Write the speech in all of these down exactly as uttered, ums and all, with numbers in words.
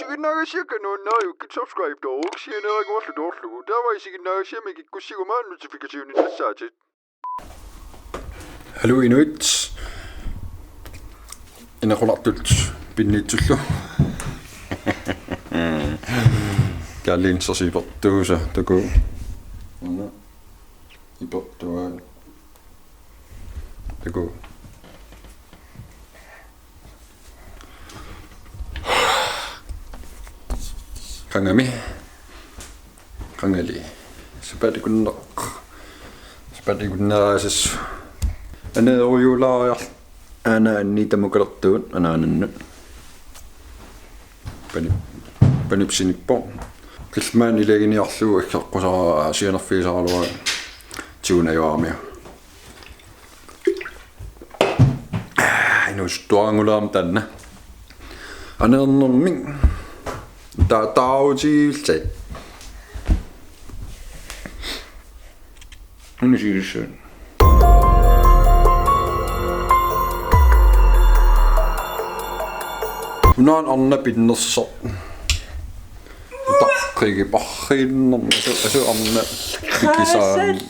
Isiginnaagassiakka nuannariukkit subscribe-tooruk sianeeraguarlu toorlugu. Taava isiginnaagassiami kikkussiguma notification-innassaatit. Haluu inuit. Inequlartut pinniitsullu. Kaalliin sasipertuusa taku. Una. Ipertuaat. Taku. Qangami. Qangali. Sapaatip akunnera. Sapaatip akunnera aasiit. Aneerujuulaariarlugu. Anaanni tamukalertugut anaanannut. Pani-, panipsinippoq. Qilmani ilaginiarlugu aggeqqusara sianerfigisaraluarlugu tigunajuarami. Inuusuttuaranngulerami taanna. Aneernermik. Ta-, taarutiillat. Unisigissuun. Unaana arnap pinnersoq. Utaqqigip arriinnermi asu, asu arnap pikisaam-,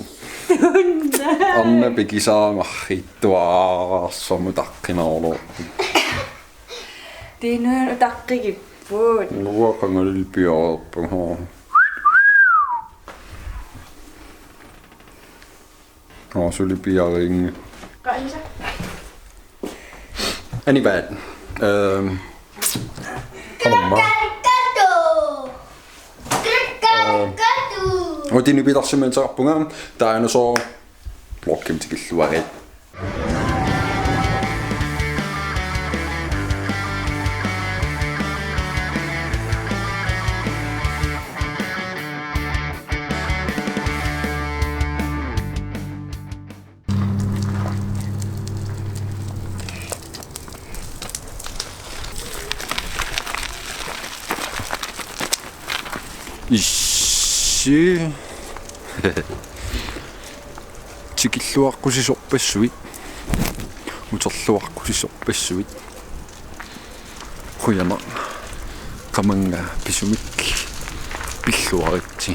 arnap pikisaamariittuaarsormi utaqqinarlugu. Tiinun utaqqigipput. Nuua qangalili piareerpunga. Nå, suli piareerpunga. Qanisa. Anivaat. Ehm. Qanormaa. Ehm. Uti nipilersimansaqarpunga, taanna soo vlogimut tikilluarit. Issi. Tikilluaqqusisorpassuit. Uterluaqqusisorpassuit. Qujanaq. Qamannga pisumik pilluaritsi.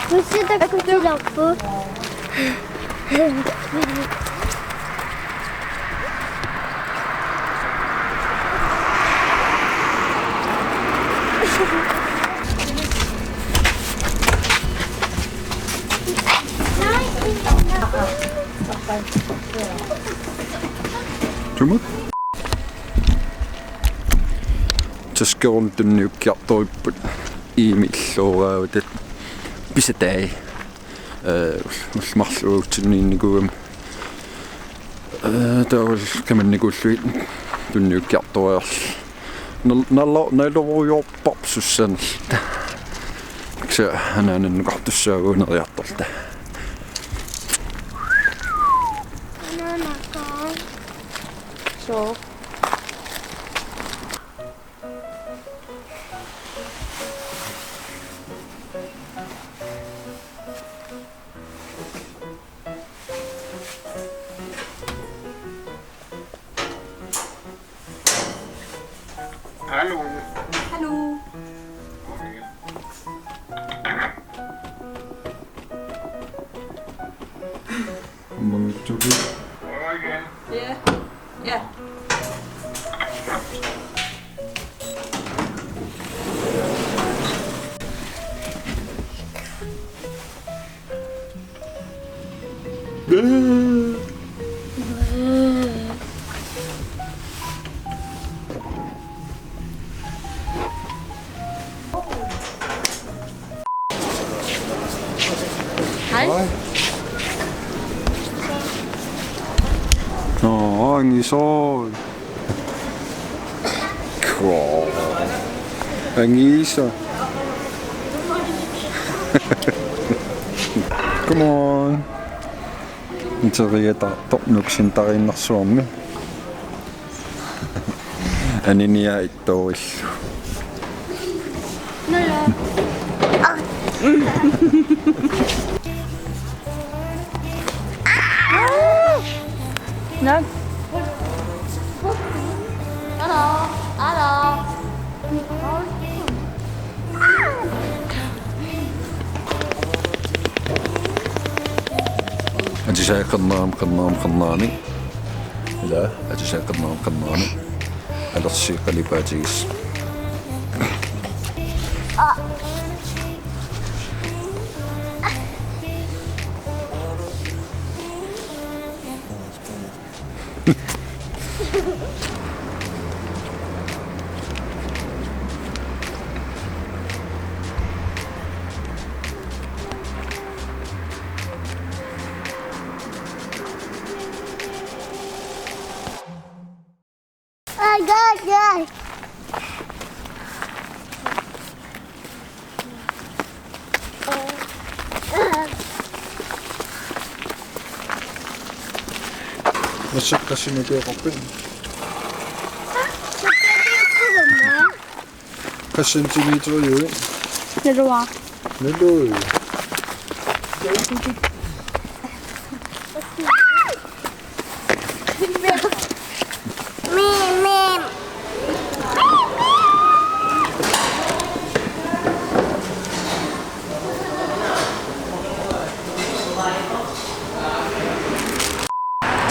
Bussi takkutilerpoq. Tumut. Taskerun tunniukkiartoripput iimi illooraavatit pisatai. Eh, ull-, ullut marluk uagutsinnikuugami. Eh, taavalu qimannikuullugit tunniukkiartoriarlugit. Nal-, nalo-, nalorujoorparput sussanerluta. Kisianni anaanannukartussaavugut neriartorluta. Anaanakaa. Soo. Hallo. Hallo. Mangitsuki. Ja. Ja. Hej. Hej. Nå, angisoi. Cool. Angisoi. Come on. Interiataartoq Nuuk Centeriinnarsuarmi. Aniniaa ittoorlugu. Nå ja. Nå. Atisai qernerami, qernerami, qernerami. Ila, atisai qernerami, qernerami. Alersi qalipaatigisoq. Massakkut qassinikuuqarpit? Qassit centimeteriuit? Nalua. Nalui.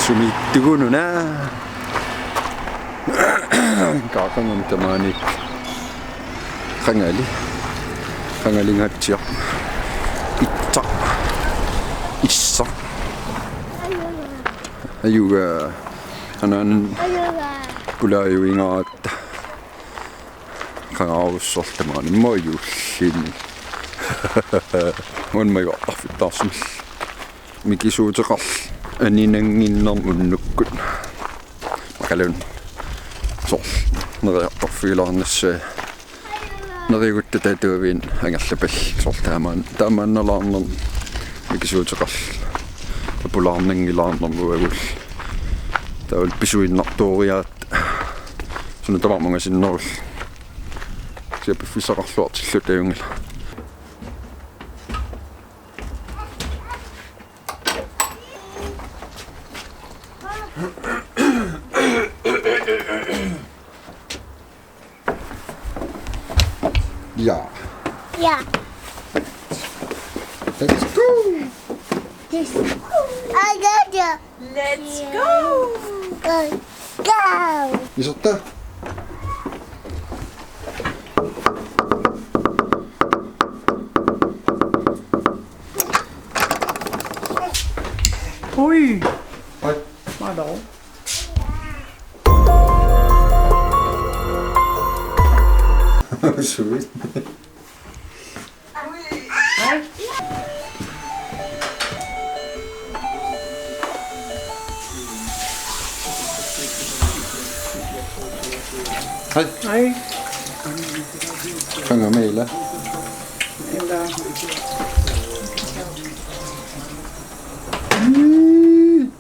Sumiittugununa. Qaaqanngami tamaani. Qangali. Qangali ngatsiaq. Itsaq. Issaq. Ajuga. Anaanat. Ajuga. Pulaajuingaaratta. Qangarussorlu tamaani majullin. Unmajortarfittaarsimil. Mikisuuteqarl aninannginnerm unnukkut. Maqalun. Soorl. Neriartorfigilaarnissaa. Nerigutta tatuavin angerlapal. Soorl taamaan. Taamaannalaarnerm. Mikisuuteqarl. Apulaarnanngilaarnerm uagul. Taavalu pisuinnartooriaat. Suna tamarmi ungasinnerul. Kisianni piffissaqarluartilluta ajunngilaq. Ja. Ja. Let's go. Yes. I got you. Let's go. Go. Go. Iserta. Ui. Oi. Malo. Sweet. Hej. Hej. Qanga meila. Ila. Mm.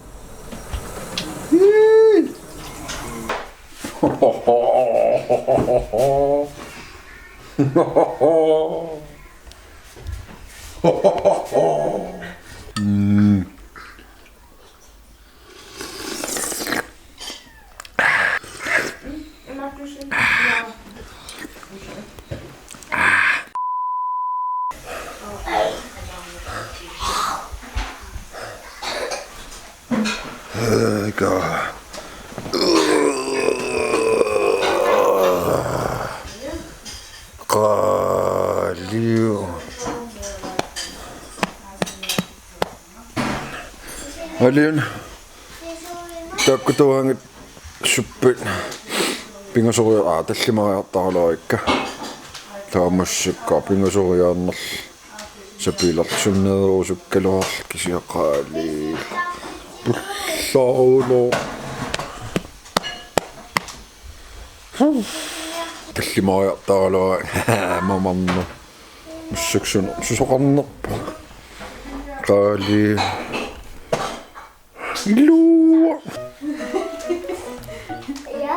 Ega. Qaaliu. Aliun. Taakku tuangit suppit. Pingasoriar-, aa, tallimariartaraluarikka. Taamassakka pingasoriaannarl. Sapiilersunneerusukkaluarl kisiaqaali. Pullarulo. Tallimariartaraluarikka. Mamarna. Mussuksun susoqarnerpoq. Qaali. Iluu. Ja.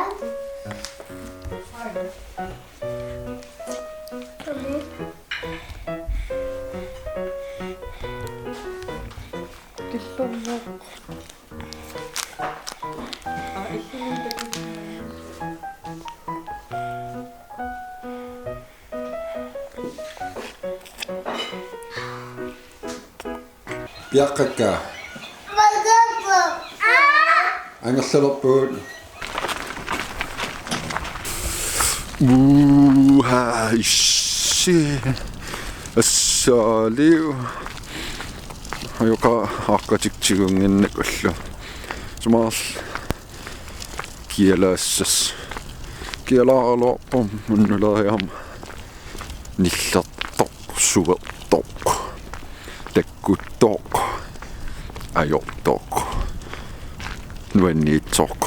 Killorneq. Piaqqakka. Angerlalerpugut. Uha, issi. Assaaliu. Ajoqa aaqqatik tigunnginnakullu. Sumaarl kialaassas. Kialaaraluarpoq unnuleriarama. Nillertoq, suertoq, takkuttoq, ajortoq, nuanniitsoq.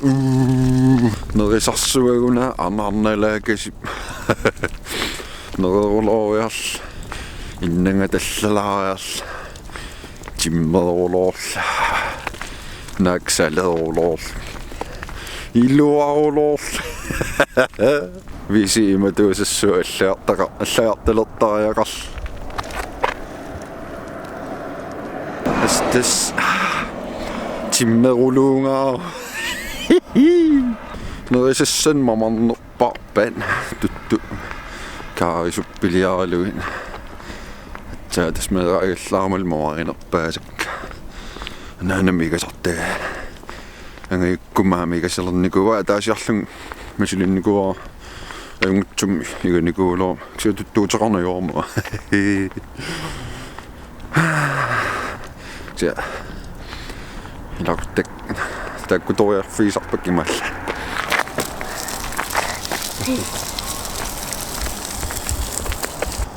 Uu, nerisarsuaguna anarnalaakasip. Nererulooriarl, innanga tallalaariarl. Timmeruloorl. Naak saleruloorl. Iluaruloorl. Visi imatuusassuaq allagartaqa-, allagartalertariaqarl. Astas. Timmeruluungaa. Nerisassan mamarner- Pappan tuttu kaarisuppiliaralugit. Atsaa, tassa meeraagallaarmalu mavarinerpaasakka. Anaanami ikasartaa. Angajukkummi aamma ikasalernikuuara, ataasiarlunga misilinnikuuara. Ajunngitsumik iganikuugaluaruma. Kisianni tuttuuteqarneq ajorama. Sia. Ilaquttak. Takkutoriarfigisarpakka imaallaat.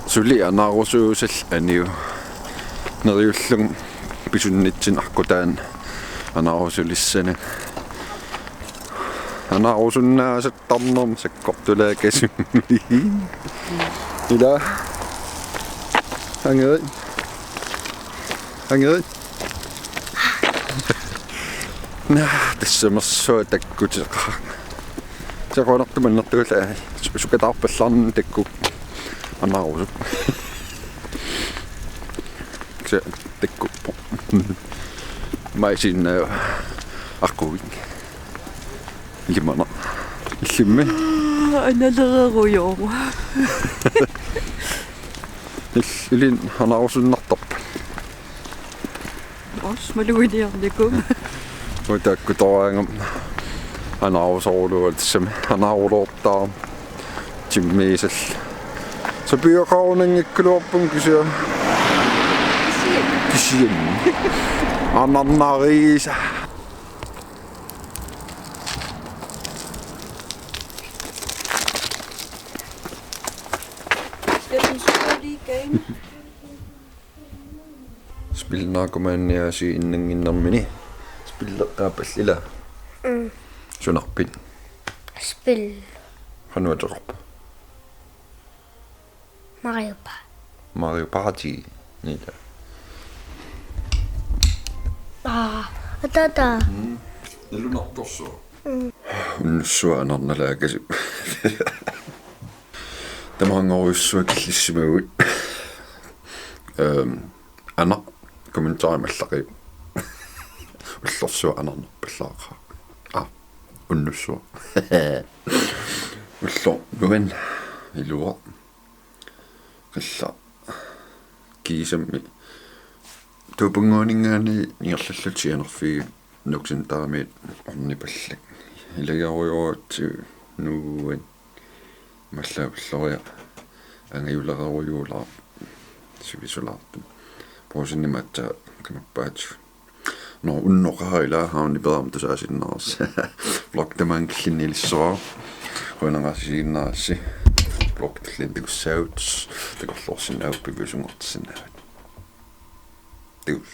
Suli anaarusuussallu aniu. Neriullunga pisunnitsinni aqqutaani anaarusulissani. Anaarusunnaasat- Tarnermut sakkortulaakasummi. Ila. Angerit. Angerit. Naa, tassamersuaq takkuteqaaq. Seqonertumannertuulla su-, sukataarpallaarneq takkukku anaarusut. Se takkuppoq. Maisiinnaava aquvik. Ilimanaq. Illimmi? Aa, analererujoorama. Il-, illit anaarusunnartarpat? Os maluginiarnikum. Uanga takkutoraangama anaarusoruluuara tassami. Anaaruloortarama. Timmiisal. Sapiaqarunanngikkaluarpunga kisianni. Kisianni. Anarnariisa. Skal du slå lige igen? Spil narkomanen, jeg siger, inden den inden mini. Spil der, der er billeder. Mm. Sunarpit. Spil. Har nu et drop. Mario Party. Mario Party. Niita. Aa, atata. Mm. Nalunartorsuaq. Mm. Unnussuaq anarnalaakasip. Tamaanngorujussuaq killissimaguit. Ehm, ana kommentarimi allaqiuk. Ullorsuaq anarnerpallaaqaaq. Aa, unnussuaq. Ullor nuan iluaq. Qillaq kiisami. Tuupunnguaninngaanniit ingerlalluta sianerfiit nuuksintaamiit ornipallak. Ilagiarujoruatsigu nuuan mallaavulloriaq angajulererujuulaarpoq sivisulaartumik. Puusinni maatsa qimappaatigut. Nå, unnoqaaq ila hauni peram tusaasinnaarsi. Vlog tamaanga killinniilissuaq. Qujanaq isiginnaarassi. Vlog tulliani takussaagut. Takorloorsinnaavat piviusunngortissinnaavat. Tuus.